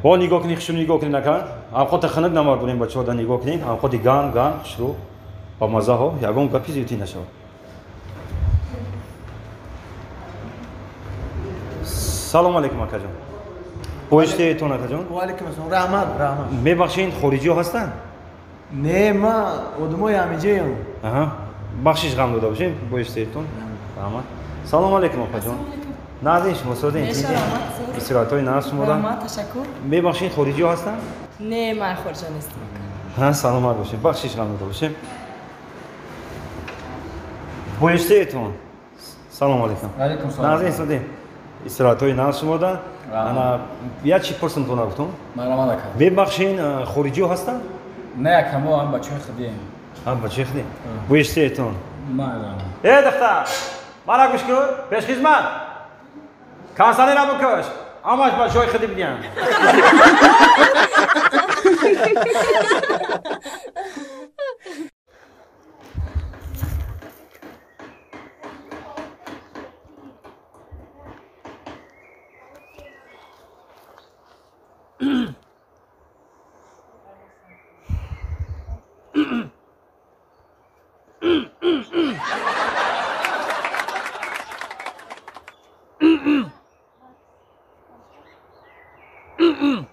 Бо нигоҳ кунед, хушрӯ нигоҳ кунед ака. Авқота хунук намар бурем бачаҳо да нигоҳ кунед. Авқоти гарм, гарм, хушрӯ. Ба мазаҳо ягон гапи зиёдӣ нашавад. Салом алейкум акаҷон. Боиштеетон акаҷон? Ва алейкум ассалом. Раҳмат, раҳмат. Мебахшед, хориҷиҳо ҳастанд? Не, ма одамои ҳамиҷаям. Аҳа. Бахшиш ғам дода бошед, боиштеетон. Раҳмат. Салом алейкум апаҷон. Назин шумо созед? Истироҳатҳои нағз шумода? Раҳмат, ташаккур. Мебахшед, хориҷиҳо ҳастанд? Не, ман хориҷа нестам. Ҳа, саломат бошед. Бахшиш ғам дода бошед. Боиштеетон. Салом алейкум. Алейкум салом. Назин созед? Истироҳатҳои нағз шумода? Ана як чи пурсам то нагуфтум? Марҳамат ака. Мебахшед, хориҷиҳо ҳастанд? Не ака, мо ҳам бачаҳои худием. Ҳам бачаҳои худӣ? Боиштеетон. Майла. Э, духтар, мана гӯш кун, пешхизмат. Кансалера бикаш. Ҳамаш бачаҳои худӣ бидиҳанд.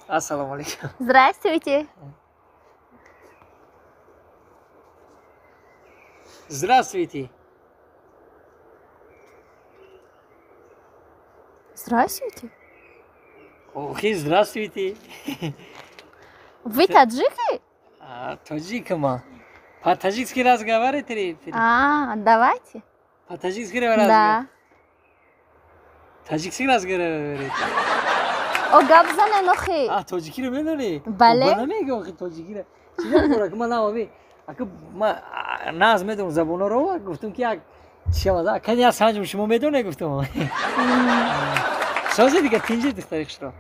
Ассалому алейкум. Здравствуйте. Здравствуйте. Здравствуйте. Охи, здравствуйте. Вы таджики? А, таджик ма. По-таджикски разговариваете? А, давайте. По-таджикски разговариваете? Да. Таджикски разговариваете? О, гап занен, охи. А, тоҷикиро медонӣ? Бале. Ба намеги охи тоҷикиро. Чӣ намекора, ки ман наоми. Ака ма наз медонам забонҳоро, гуфтам ки як чиамада. Кани я санҷум шумо медонед гуфтам. Сози дига тинҷи духтари хушро.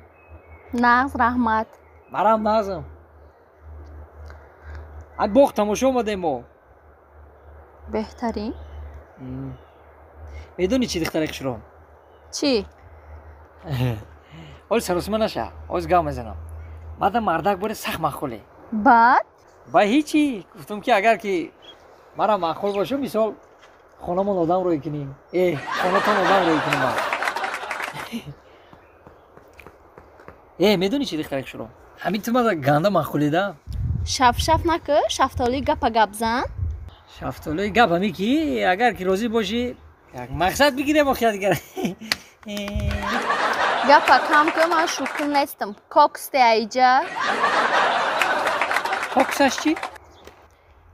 Нағз, раҳмат. Марам нағзам. Ай боғ тамошо омадем мо. Беҳтарин. Медонӣ чӣ духтари хушро? Чӣ? Оз саросима наша, оз гап мезанам. Мада мардак боре сахт маъқуле. Баъд? Ба ҳичи, гуфтам ки агар ки мара маъқул боша, мисол хонамон одам рӯй кунем. Э, хонатон одам рӯй кунем. Э, медонӣ чӣ духтари хушро? Ҳамин ту мада ганда маъқулида? Шафшаф накӯ, шафтолии гапа гап зан. Шафтолии гап ҳами ки агар ки розӣ бошӣ, як мақсад бигирем охи дигар. Гапа кам кӯ, ман шӯхӣ нестам. Коксте айҷа. Коксаш чӣ?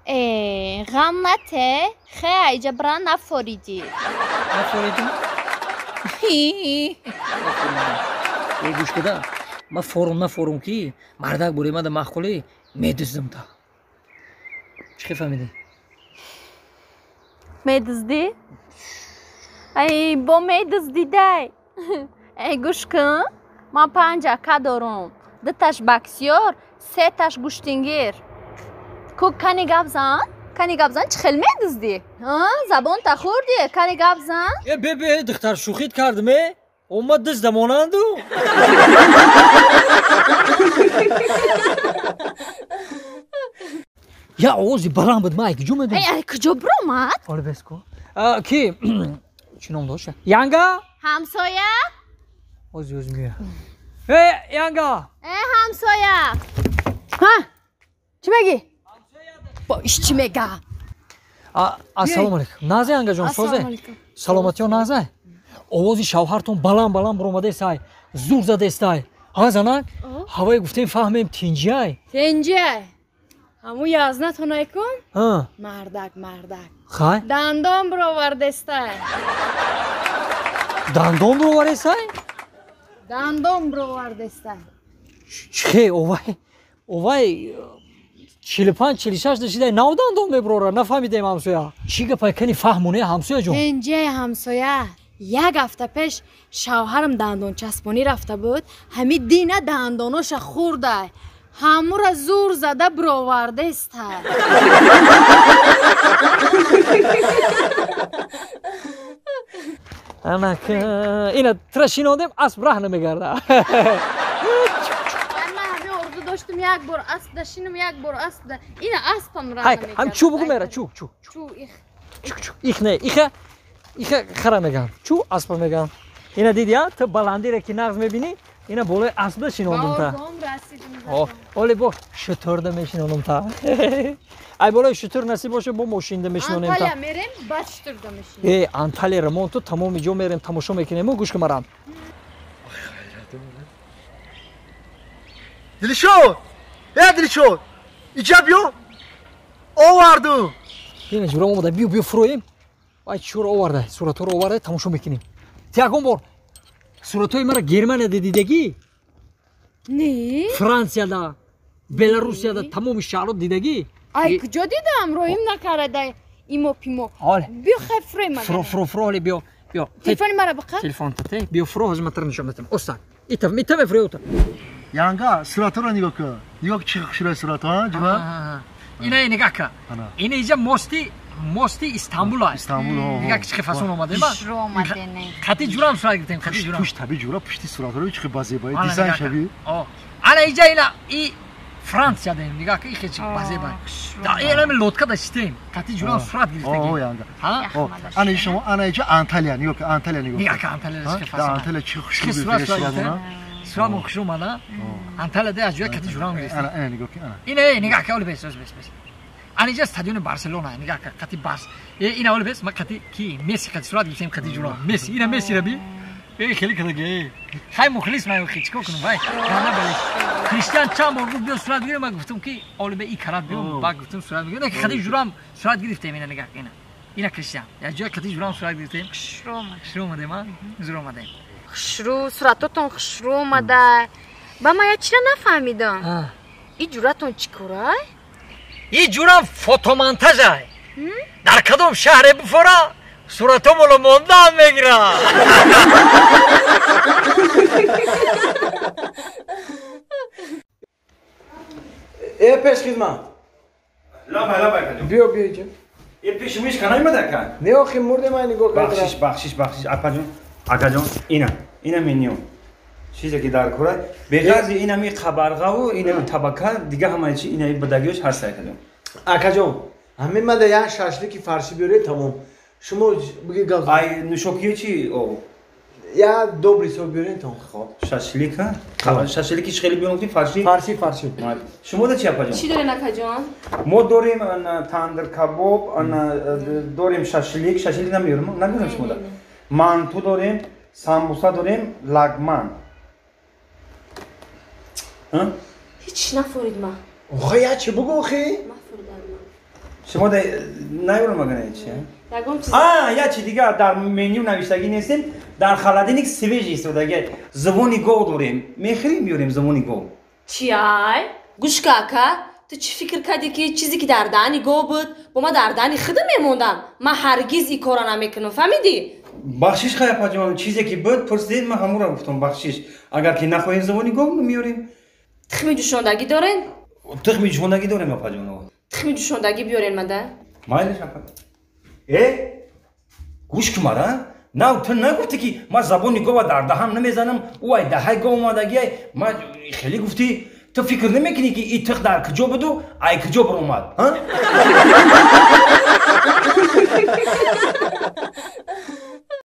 Э, ғам нате, хе айҷа бира нафоридӣ. Нафоридӣ? Э, гӯш куда. Ман форум нафорум ки мардак боре мада маъқулӣ медуздам та. Чӣ хел фаҳмидӣ? Медуздӣ? Ай, бо медуздидай. Эй, гӯш кун, ман 5 ака дорум. 2таш боксёр, 3таш гӯштингир. Ку кани гап зан? Кани гап зан, чӣ хел медуздӣ? Забонта хӯрдӣ? Кани гап зан? Э, бе, бе, духтар шӯхит кардам, э? Омад дузда монанду. Я овози баланд буд, ман ай куҷо медонам? Эй, ай куҷо биромад? Оли бес ку. Ки? Чӣ ном дошт? Янга? Ҳамсоя? Ози ози мея. Э, Янга! Э, ҳамсоя! Ҳа? Чӣ мегӣ? Бо иш чӣ мега? Ассалому алейкум. Наза Янгаҷон, созе? Саломатиё Наза? Овози шавҳартон баланд баланд биромадестай, зур задестай. Ҳа занак? Ҳавае гуфтем фаҳмем тинҷиай. Тинҷиай. Ҳаму язнатонай кун? Мардак, мардак. Хай? Дандон бировардестай. Дандон бировардестай? Дандон бировардестай. Чӣ, овай, овай 45 46 дашидай нав дандон мебирора, нафаҳмидаем ҳамсоя. Чӣ гапай кани фаҳмоне ҳамсоя ҷон? Тинҷиай ҳамсоя. Як ҳафта пеш шавҳарам дандончаспонӣ рафта буд, ҳами дина дандоноша хӯрдай. Ҳамура зур зада бировардестай. Ана ина тра шинондем, асп раҳ намегарда. доштам як бор асп дашинам, як бор асп да. Ина аспам рана мекард. Ҳам чӯ бугу мера, чӯ, чӯ. Чӯ их. Чӯ, чӯ. Их не, иха. Иха хара меган. Чӯ аспа меган. Ина диди, а? Ту баландире ки нағз мебинӣ, ина болои аспда шинондум та. О, оле бо шутурда мешинондум та. Ай болои шутур насиб боша, бо мошинда мешинонем та. Анталия мерем, баъд шутурда мешинем. Э, Анталия рамон ту тамоми ҷо мерем, тамошо мекунем, гӯш кун марам. Дилшод! Э, Дилшод! Иҷа биё! Овардум! Ина ҷурам омада, биё, биё фуроем. Ай чуро оварда, суратҳоро оварда, тамошо мекунем. Ти ягон бор суратҳои мара Германияда дидагӣ? Не. Франсияда, Беларусияда, тамоми шаҳрҳо дидагӣ? Ай куҷо дидам, роҳим накарда имо пимо. Биё хай фуроем. Фуро, фуро, фуро, оле биё, биё. Телефони мара биқа? Телефон тате, биё фуро, ҳозир ман тара нишон медиҳам. Оста. Ита, ита мефурои ота. Янга, суратҳоро нигоҳ кун. Нигоҳ чӣ хушрӯй суратҳо, ҳа, ҷума? Ина нигоҳ кун. Ина иҷа мости Истанбул аст. Истанбул, ҳо. Нигоҳ чӣ фасон омадем, а? Шуро омадем. Қати ҷурам сурат гирифтем, қати ҷурам. Пушт таби ҷура, пушти суратҳоро чӣ базебай, дизайн шаби. О. Ана иҷа ина и Франсия дем, нигоҳ кун, ихе чӣ базебай. Да, ина ми лодка да шитем, қати ҷурам сурат гирифтем. О, янга. Ҳа? Ана шумо, ана иҷа Анталия, нигоҳ кун, Анталия нигоҳ. Нигоҳ кун, Анталия чӣ фасон. Да, Анталия чӣ хушрӯй суратҳо. Сурат мо хушрӯ омада. Анталия да аз ҷоя қати ҷурам гирифтем. Ана, ана нигоҳ кун, ана. Ина, нигоҳ кун, оли бес, бес, бес. Ана иҷа стадиони Барселона, нигоҳ кун, қати Барс. Э, ина оли бес, ма қати ки Месси қати сурат гирифтем, қати ҷурам. Месси, ина Месси раби. Э, хеле кадаги. Хай мухлис ман хи чикор кунам, вай. Рана бале. Криштиан чанд бор гуфт биё сурат гирем, ман гуфтам ки оли бе и карат биё, ба гуфтам сурат гирем. Қати ҷурам сурат гирифтем, ина нигоҳ кун, ина. Ина Криштиан. Я ҷоя қати ҷурам сурат гирифтем. Хушрӯ омад. Хушрӯ омадем, а? Зур омадем. Хушрӯ, суратотон хушрӯ омада. Ба ман як чира нафаҳмидам. И ҷуратон чӣ корай? И ҷурам фотомонтажай. Дар кадом шаҳре буфора, суратомоло мондаам мегира. Э, пешхизмат. Лабай, лабай, каҷо. Биё, биё иҷа. Э, пеши миш канаймада ка? Не, охи мурде ман нигоҳ кардам. Бахшиш, бахшиш, бахшиш, апаҷон. Акаҷон, ина, ина меню. Чизе ки дар кора, беғарзи инами қабарғаву инами табака, дига ҳамаи чи инаи бадагиёш ҳаст, акаҷон. Акаҷон, ҳамин мада як шашлики фарши биёред, тамом. Шумо биги гап. Ай нӯшокиё чи о? Я добрый сок биёред, тамом. Хоб, шашлика? Шашлики чи хеле биёрем, фарши? Фарши, фарши. Шумо да чи, апаҷон? Чӣ дорен, акаҷон? Мо дорем тандир кабоб, дорем шашлик, шашлик намеёрем, намеёрем шумо да. Манту дорем, самбуса дорем, лагман. Ҳеҷ нафурид ма. Охе, я чӣ бугу, охе? Шумо да наёрам агана чи? Ягон чиз. А, я чи дигар дар меню навиштагӣ нестем, дар холодильник свежий истодаги. Зубони гов дорем. Мехӯрем, меёрем зубони гов. Чи ай? Гӯш ка, ака, ту чӣ фикр кардӣ ки чизе ки дар даҳани гов буд, бо ма дар даҳани худам мемондам? Ман ҳаргиз ин корро намекунам, фаҳмидӣ? Бахшиш, хай апаҷон, чизе ки буд, пурсидед, ман ҳамонро гуфтам, бахшиш. Агар ки нахоҳем зубони гов, меёрем. Тухми ҷӯшондагӣ дорен? Тухми ҷӯшондагӣ дорем, апаҷон. Тухми ҷӯшондагӣ биёрен мада. Майлиш, апа. Э, гӯш кун мара. На, ту нагуфтӣ ки ман забони гова дар даҳам намезанам, ӯ ай даҳаи гов омадагиай, ман хеле гуфтӣ. Ту фикр намекунӣ ки и тих дар куҷо буду, ай куҷо баромад, ҳа?